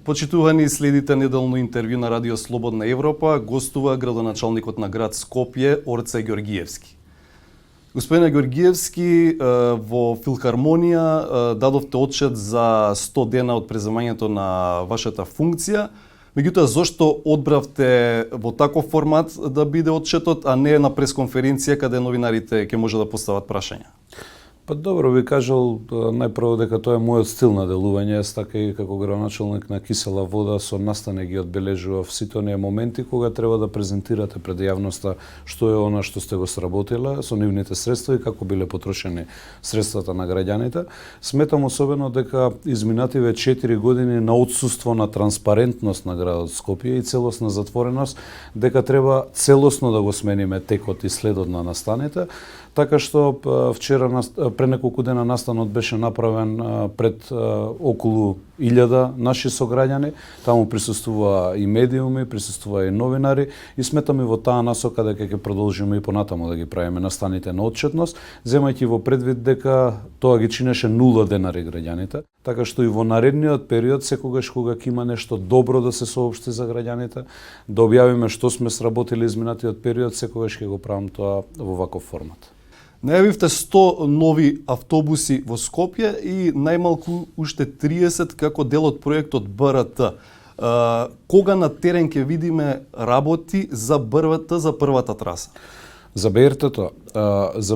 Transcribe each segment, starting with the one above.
Почитувани, следите неделно интервју на Радио Слободна Европа, гостува градоначалникот на град Скопје, Орце Ѓоргиевски. Господине Ѓоргиевски, во Филхармонија дадовте отчет за 100 дена од преземањето на вашата функција. Меѓутоа, зошто одбравте во таков формат да биде отчетот, а не на пресконференција каде новинарите ќе може да постават прашања? Па добро би кажал најпрво дека тоа е мојот стил на делување. Јас така и како градоначалник на Кисела вода со настане ги одбележував сите оние моменти кога треба да презентирате пред јавноста што е она што сте го сработиле со нивните средства и како биле потрошени средствата на граѓаните. Сметам особено дека изминативе 4 години на отсуство на транспарентност на градот Скопје и целосна затвореност, дека треба целосно да го смениме текот и следот на настаните. Така што вчера, пред неколку дена, настанот беше направен пред околу 1000 наши сограѓани. Таму присуствува и медиуми, присуствува и новинари и сметам и во таа насока дека ќе продолжиме и понатаму да ги правиме настаните на отчетност, земајќи во предвид дека тоа ги чинеше 0 денари граѓаните. Така што и во наредниот период, секогаш кога ќе има нешто добро да се соопшти за граѓаните, да објавиме што сме сработили изминатиот период, секогаш ќе го правам тоа во ваков формат. Најавивте 100 нови автобуси во Скопје и најмалку уште 30 како дел од проектот БРТ. Кога на терен ќе видиме работи за БРТ, за првата траса? За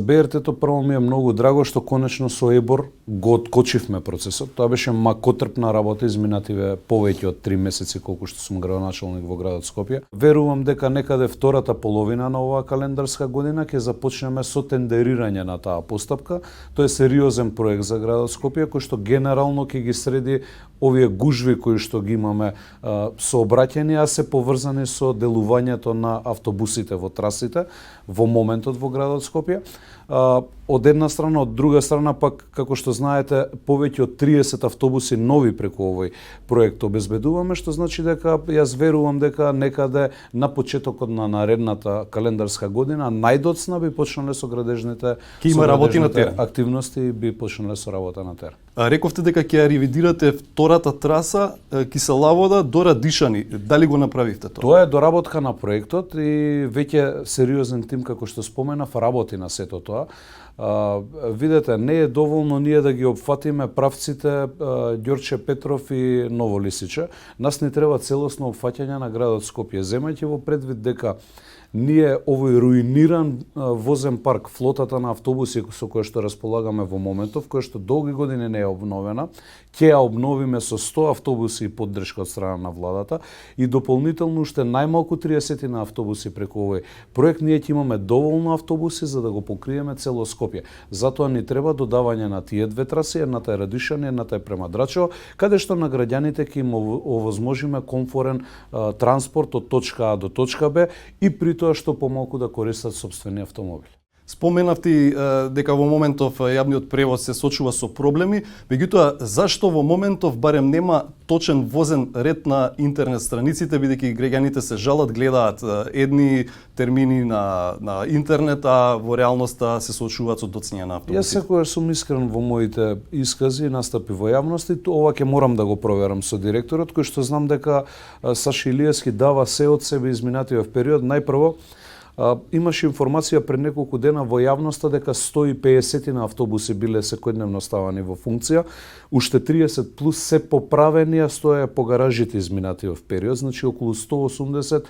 БРТ-то прво ми е многу драго што конечно со ЕБОР го откочивме процесот. Тоа беше макотрпна работа, изминативе повеќе од 3 месеци колку што сум градоначалник во градот Скопје. Верувам дека некаде втората половина на оваа календарска година ќе започнеме со тендерирање на таа постапка. Тоа е сериозен проект за градот Скопје кој што генерално ќе ги среди овие гужви кои што ги имаме сообраќајни, а се поврзани со делувањето на автобусите во трасите во моментот во градот Скопје. Од една страна, од друга страна пак, како што знаете, повеќе од 30 автобуси нови преку овој проект обезбедуваме, што значи дека јас верувам дека некаде на почетокот на наредната календарска година најдоцна би почнале со градежните активности и би почнале со работа на терен. Рековте дека ќе ревидирате втората траса Киселавода до Радишани. Дали го направивте тоа? Тоа е доработка на проектот и веќе сериозен тим, како што споменав, работи на сето тоа. Видете, не е доволно ние да ги опфатиме правците Ѓорче Петров и Ново Лисиче. Нас не треба целосно опфаќање на градот Скопје, земајќи во предвид дека ние овој руиниран возен парк, флотата на автобуси со која што располагаме во моментов, која што долги години не е обновена, ќе ја обновиме со 100 автобуси и поддршка од страна на владата и дополнително уште најмалку 30 на автобуси преку овој проект. Ние ќе имаме доволно автобуси за да го покриеме цело Скопје. Затоа ни треба додавање на тие две траси, едната е Радишани, едната е према Драчево, каде што на граѓаните ќе им овозможиме комфорен транспорт од точка А до точка Б и при тоа што помалку да користат сопствени автомобили. Споменавте дека во моментов јавниот превоз се сочува со проблеми, меѓутоа зашто во моментов барем нема точен возен ред на интернет страниците, бидејќи граѓаните се жалат, гледаат едни термини на интернет, а во реалноста се соочуваат со доцнење на автобуси? Јас секогаш сум искрен во моите искази и настапи во јавност и ова ќе морам да го проверам со директорот, кој што знам дека Саши Илиевски дава се од себе изминатиот период. Најпрво, имаше информација пред неколку дена во јавноста дека 150 на автобуси биле секојдневно ставани во функција, уште 30 плюс се поправени, а стоја по гаражите изминатиот период, значи околу 180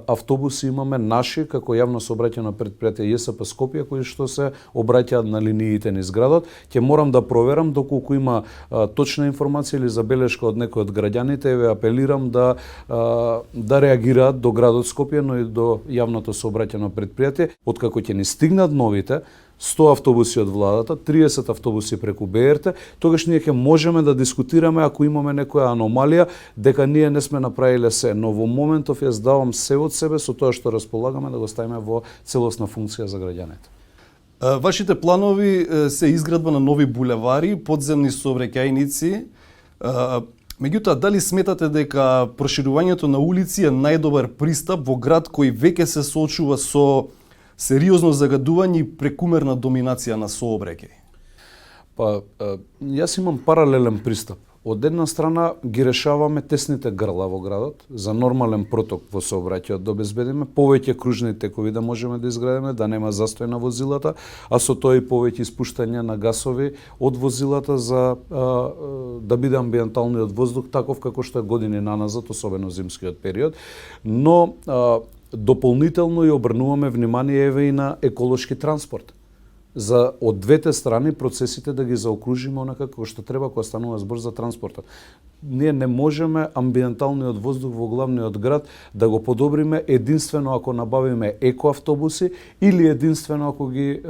автобуси имаме наши како јавно сообраќајно претпријатие ЈСП Скопје кои што се обраќаат на линиите низ градот. Ќе морам да проверам доколку има точна информација или забелешка од некој од граѓаните, ве апелирам да реагираат до градот Скопје, но и до јавното сообраќајно претпријатие, откако ќе ни стигнат новите 100 автобуси од владата, 30 автобуси преку БРТ, тогаш ние ќе можеме да дискутираме ако имаме некоја аномалија дека ние не сме направиле се, но во моментов јас давам се од себе со тоа што располагаме да го ставиме во целосна функција за граѓаните. Вашите планови се изградба на нови булевари, подземни сообраќајници. Меѓутоа, дали сметате дека проширувањето на улици е најдобар пристап во град кој веќе се соочува со сериозно загадување и прекумерна доминација на сообраќај? Па, јас имам паралелен пристап. Од една страна ги решаваме тесните грла во градот, за нормален проток во сообраќајот да обезбедиме, повеќе кружни текови да можеме да изградиме, да нема застој на возилата, а со тоа и повеќе испуштање на гасови од возилата за да биде амбиенталниот воздух таков како што е години наназад, особено зимскиот период, но дополнително и обрнуваме внимание еве и на еколошки транспорт. За од двете страни процесите да ги заокружиме онака како што треба кога станува збор за транспортот. Ние не можеме амбиенталниот воздух во главниот град да го подобриме единствено ако набавиме екоавтобуси или единствено ако ги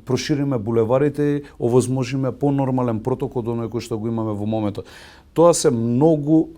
прошириме булеварите и овозможиме понормален проток од оној кој што го имаме во моментот. Тоа се многу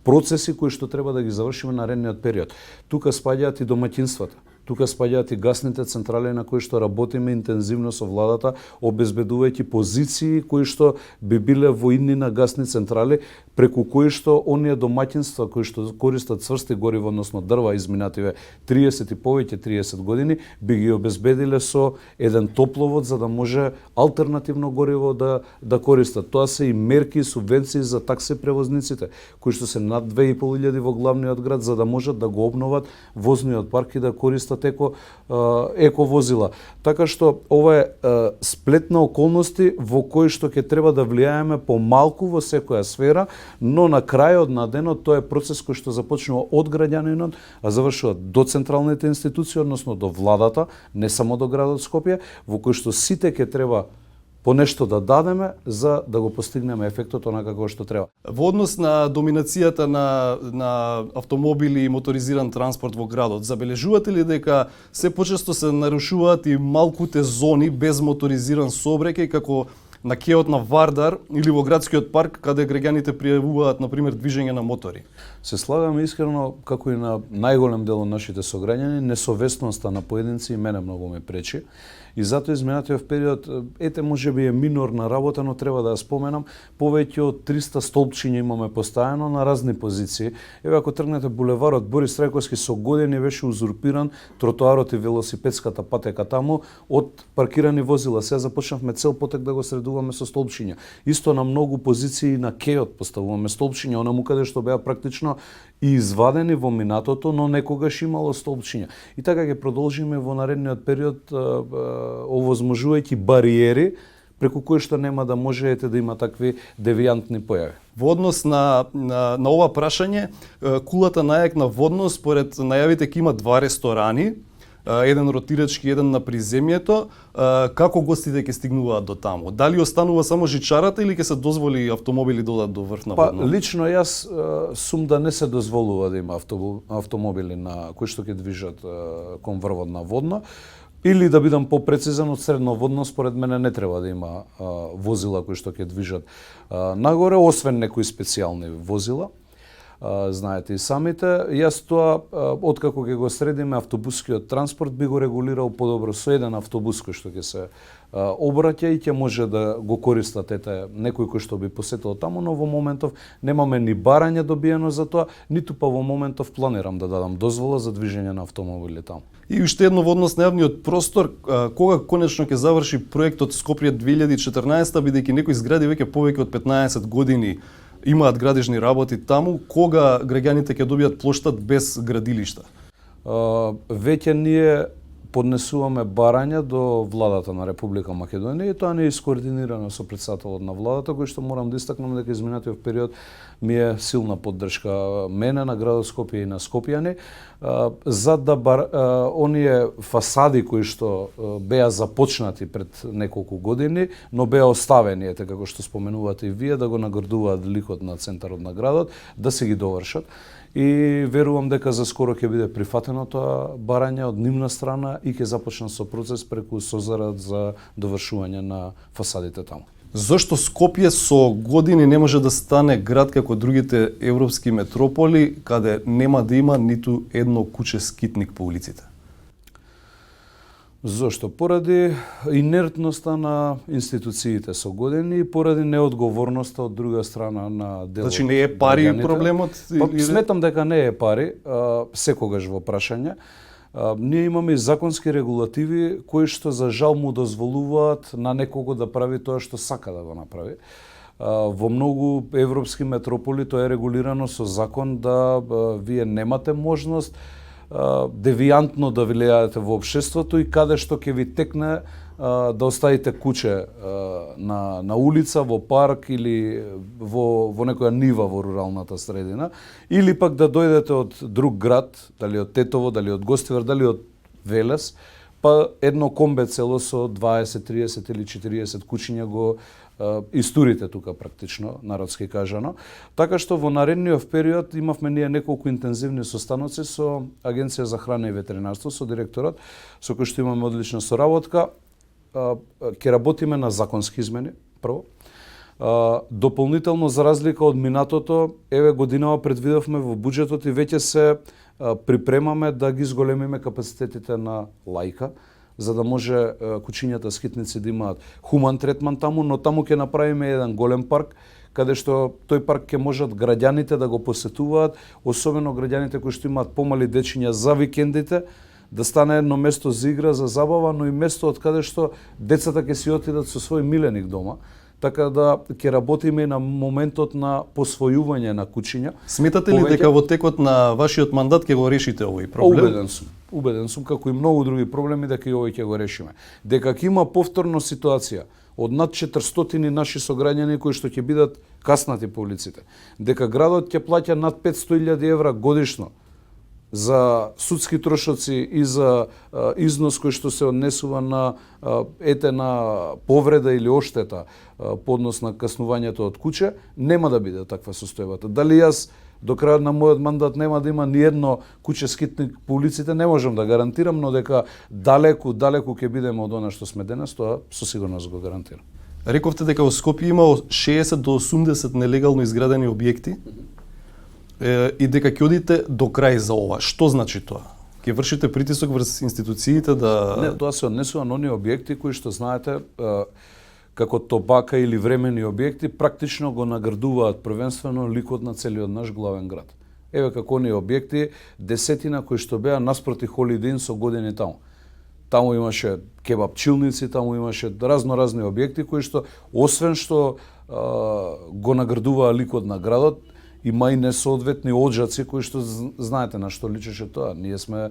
процеси кои што треба да ги завршиме наредниот период. Тука спаѓаат и домаќинствата. Тука спаѓаат и гасните централи на кои што работиме интензивно со владата, обезбедувајќи позиции кои што би биле во идни на гасни централи, преку кои што оние домаќинства кои што користат цврсти горива, односно дрва изминативе 30 и повеќе 30 години, би ги обезбедиле со еден топловод за да може алтернативно гориво да користат. Тоа се и мерки и субвенции за такси превозниците, кои што се над 2500 во главниот град за да можат да го обноват возниот парк и да користат еко возила. Така што ова е сплет на околности во кои што ќе треба да влијаеме помалку во секоја сфера, но на крајот на денот тоа е процес кој што започнува од граѓанинот, а завршува до централните институции, односно до владата, не само до градот Скопје, во кој што сите ќе треба по нешто да дадеме за да го постигнеме ефектот онака како што треба. Во однос на доминацијата на автомобили и моторизиран транспорт во градот, забележувате ли дека се почесто се нарушуваат и малкуте зони без моторизиран сообраќај како на кеот на Вардар или во градскиот парк каде граѓаните пријавуваат на пример движење на мотори? Се слагаме искрено како и на најголем дел од нашите сограѓани, несовесноста на поединци и мене многу ме пречи. И затоа изминатиот период, можеби е минорна работа, но треба да ја споменам, повеќе од 300 столбчиња имаме постојано на разни позиции. Еве ако тргнете булеварот Борис Трајковски со години беше узурпиран тротоарот и велосипедската патека таму од паркирани возила. Сега започнавме цел потек да го средуваме со столбчиња. Исто на многу позиции на кеот поставуваме столбчиња, онаму каде што беа практично и извадени во минатото, но некогаш имало столбчиња. И така ќе продолжиме во наредниот период овозможувајќи бариери преку кои што нема да можете да има такви девијантни појави. Во однос на ова прашање, кулата најакна во однос, според најавите ќе има два ресторани, еден ротирачки, еден на приземјето. Како гостите ќе стигнуваат до таму? Дали останува само жичарата или ќе се дозволи автомобили да одат до врв на водно? Лично јас сум да не се дозволува да има автомобили на кои што ќе движат кон врвот на водно. Или да бидам попрецизен, од средноводно според мене не треба да има возила кои што ќе движат нагоре, освен некои специјални возила. Знаете и самите, јас тоа, откако ќе го средиме автобускиот транспорт, би го регулирал подобро со еден автобус кој што ќе се обраќа и ќе може да го користат некој кој што би посетил таму, но во моментов немаме ни барање добиено за тоа, ниту па во моментов планирам да дадам дозвола за движење на автомобили таму. И уште едно во однос на јавниот простор, кога конечно ќе заврши проектот Скопје 2014, бидејќи некои згради веќе повеќе од 15 години имаат градежни работи таму, кога граѓаните ќе добијат плоштад без градилишта? Веќе ние поднесуваме барања до владата на Република Македонија и тоа не е искоординирано со председателот на владата, кој што морам да истакнам дека изминатиот период ми е силна поддршка мене на градот Скопје и на скопјани, за да оние фасади кои што беа започнати пред неколку години, но беа оставени, како што споменувате и вие, да го наградуваат ликот на центарот на градот, да се ги довршат. И верувам дека за скоро ќе биде прифатено тоа барање од нивна страна и ќе започне со процес преку созарат за довршување на фасадите таму. Зошто Скопје со години не може да стане град како другите европски метрополи, каде нема да има ниту едно куче скитник по улиците? Зошто? Поради инертноста на институциите со години и поради неодговорноста од друга страна на делот. Значи не е пари проблемот? Сметам дека не е пари, секогаш во прашање. Ние имаме и законски регулативи кои што за жал му дозволуваат на некого да прави тоа што сака да го направи. Во многу европски метрополи тоа е регулирано со закон да вие немате можност девијантно да влијаете во општеството и каде што ќе ви текне да оставите куче на улица, во парк или во некоја нива во руралната средина, или пак да дојдете од друг град, дали од Тетово, дали од Гостивар, дали од Велес, па едно комбе цело со 20, 30 или 40 кучиња го истурите тука практично, народски кажано. Така што во наредниот период имавме ние неколку интензивни состаноци со Агенција за храна и ветеринарство, со директорот, со кој што имаме одлична соработка. Ќе работиме на законски измени, прво. Дополнително, за разлика од минатото, еве годинава предвидовме во буџетот и веќе се припремаме да ги зголемиме капацитетите на лајка, за да може кучињата скитници да имаат хуман третман таму, но таму ќе направиме еден голем парк, каде што тој парк ќе можат граѓаните да го посетуваат, особено граѓаните кои што имаат помали дечиња за викендите, да стане едно место за игра, за забава, но и место од каде што децата ќе си отидат со свој миленик дома. Така да ќе работиме и на моментот на посвојување на кучиња. Сметате ли дека во текот на вашиот мандат ќе го решите овој проблем? Убеден сум, како и многу други проблеми, дека и овој ќе го решиме. Дека ќе има повторно ситуација од над 400 наши сограѓани кои што ќе бидат каснати по улиците. Дека градот ќе плаќа над 500.000 евра годишно за судски трошоци и за износ кој што се однесува на етена повреда или оштета по однос на каснувањето од куче, нема да биде таква состојбата. Дали јас до крајот на мојот мандат нема да има ни едно куче скитник по улиците, не можам да гарантирам, но дека далеку ќе бидеме од она што сме денес, тоа со сигурност го гарантирам. Рековте дека во Скопје има 60 до 80 нелегално изградени објекти и дека ќе одите до крај за ова. Што значи тоа? Ќе вршите притисок врз институциите да... Не, тоа се однесува на оние објекти кои што знаете, како тобака или времени објекти, практично го наградуваат првенствено ликот на целиот наш главен град. Еве како оние објекти, десетина кои што беа наспроти Holiday Inn со години таму. Таму имаше кебапчилници, таму имаше разни објекти кои што, освен што го наградуваа ликот на градот, има и несоодветни оджаци кои што знаете на што личеше тоа. Ние сме,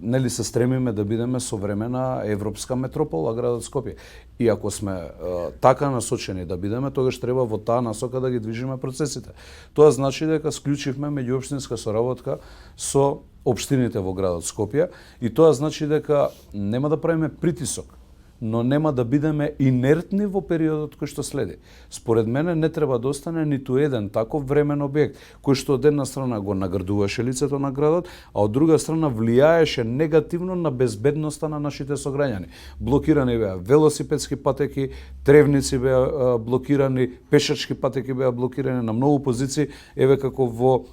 нели се стремиме да бидеме современа европска метропола, градот Скопје. И ако сме така насочени да бидеме, тогаш треба во таа насока да ги движиме процесите. Тоа значи дека склучивме меѓуопштинска соработка со општините во градот Скопје и тоа значи дека нема да правиме притисок, но нема да бидеме инертни во периодот кој што следи. Според мене не треба да остане ниту еден таков времен објект, кој што од една страна го наградуваше лицето на градот, а од друга страна влијаеше негативно на безбедноста на нашите сограѓани. Блокирани беа велосипедски патеки, тревници беа блокирани, пешачки патеки беа блокирани на многу позиции, еве како во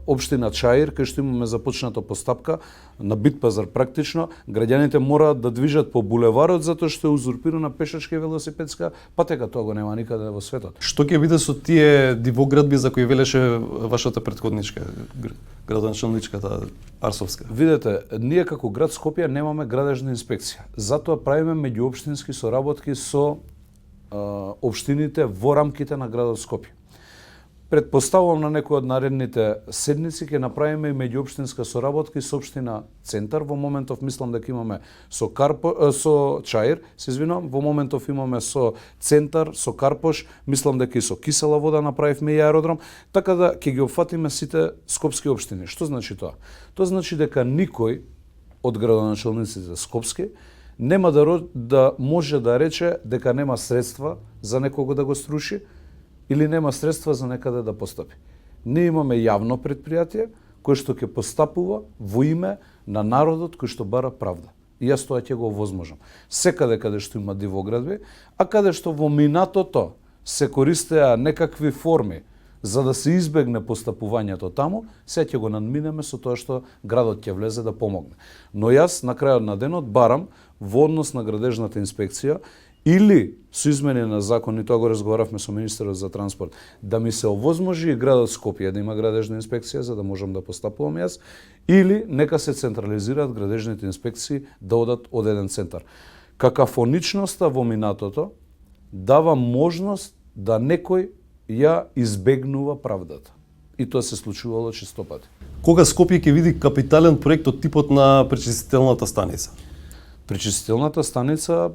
општина Чаир, кај што имаме започната постапка на Битпазар практично, граѓаните мораат да движат по булеварот затоа што е узурпирана пешачка и велосипедска патека, тоа го нема никаде во светот. Што ќе биде со тие дивоградби за кои велеше вашата претходничка, градоначалничката Арсовска? Видете, ние како град Скопје немаме градежна инспекција. Затоа правиме меѓуопштински соработки со општините во рамките на градот Скопје. Предпоставувам на некој од наредните седници ќе направиме и меѓуопштинска соработка со општина Центар. Во моментов мислам дека имаме со Чаир, во моментов имаме со Центар, со Карпош, мислам дека и со Кисела вода направивме и аеродром, така да ќе ги опфатиме сите скопски општини. Што значи тоа? Тоа значи дека никој од градоначалниците скопски нема да може да рече дека нема средства за некого да го струши, или нема средства за некаде да постапи. Ние имаме јавно предпријатие кој што ќе постапува во име на народот кој што бара правда. И јас тоа ќе го овозможам. Секаде каде што има дивоградби, а каде што во минатото се користеа некакви форми за да се избегне постапувањето таму, се ќе го надминеме со тоа што градот ќе влезе да помогне. Но јас на крајот на денот барам во однос на градежната инспекција или со измени на закон, и тоа го разговаравме со министерот за транспорт, да ми се овозможи и градот Скопје да има градежна инспекција за да можам да постапувам јас, или нека се централизираат градежните инспекции да одат од еден центар. Какафоничноста во минатото дава можност да некој ја избегнува правдата. И тоа се случувало често пати. Кога Скопје ќе види капитален проект од типот на пречистителната станица? Пречистителната станица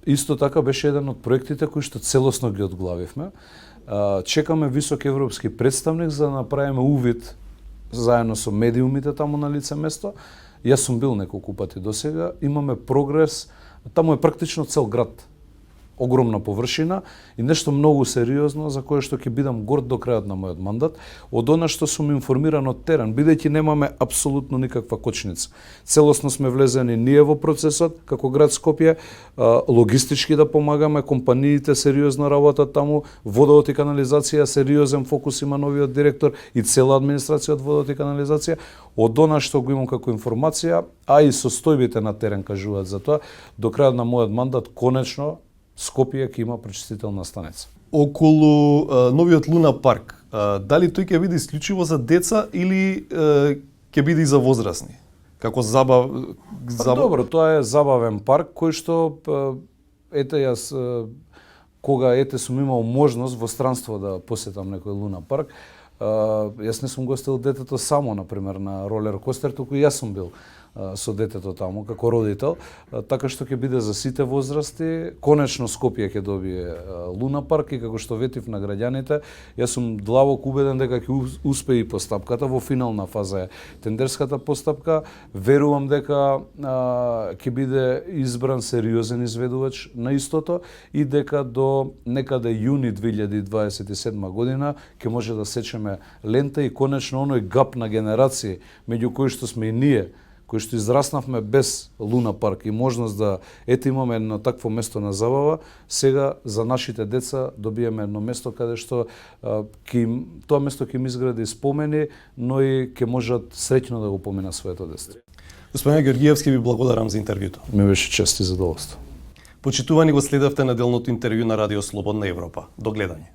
исто така беше еден од проектите кои што целосно ги одглавивме. Чекаме висок европски представник за да направиме увид заедно со медиумите таму на лице место. Јас сум бил неколку пати досега, имаме прогрес, таму е практично цел град. Огромна површина и нешто многу сериозно за кое што ќе бидам горд до крајот на мојот мандат, од она што сум информиран од терен, бидејќи немаме апсолутно никаква кочница. Целосно сме влезени ние во процесот, како град Скопје, логистички да помагаме, компаниите сериозно работат таму, водовод и канализација, сериозен фокус има новиот директор и цела администрација од водовод и канализација. Од она што го имам како информација, а и состојбите на терен кажуваат за тоа, до крајот на мојот мандат конечно Скопје ќе има пречистителна станица. Околу новиот Луна парк, дали тој ќе биде исклучиво за деца или ќе биде и за возрастни? Како Добро, тоа е забавен парк кој што јас кога сум имал можност во странство да посетам некој Луна парк, јас не сум гостил детето само, например, на ролер костер, туку јас сум бил со детето таму како родител, така што ќе биде за сите возрасти. Конечно Скопје ќе добие Луна парк и како што ветив на граѓаните, јас сум длабоко убеден дека ќе успее и постапката, во финална фаза е тендерската постапка. Верувам дека ќе биде избран сериозен изведувач на истото и дека до некаде јуни 2027 година ќе може да сечеме лента и конечно оној гап на генерации меѓу кои што сме и ние, кои што израснавме без Луна парк и можност да имаме едно такво место на забава, сега за нашите деца добиеме едно место каде што тоа место ќе им изгради спомени, но и ќе можат среќно да го помина своето детство. Господине Георгиевски, ви благодарам за интервјуто. Ми беше чест и задоволство. Почитувани, го следавте неделното интервју на Радио Слободна Европа. До гледање.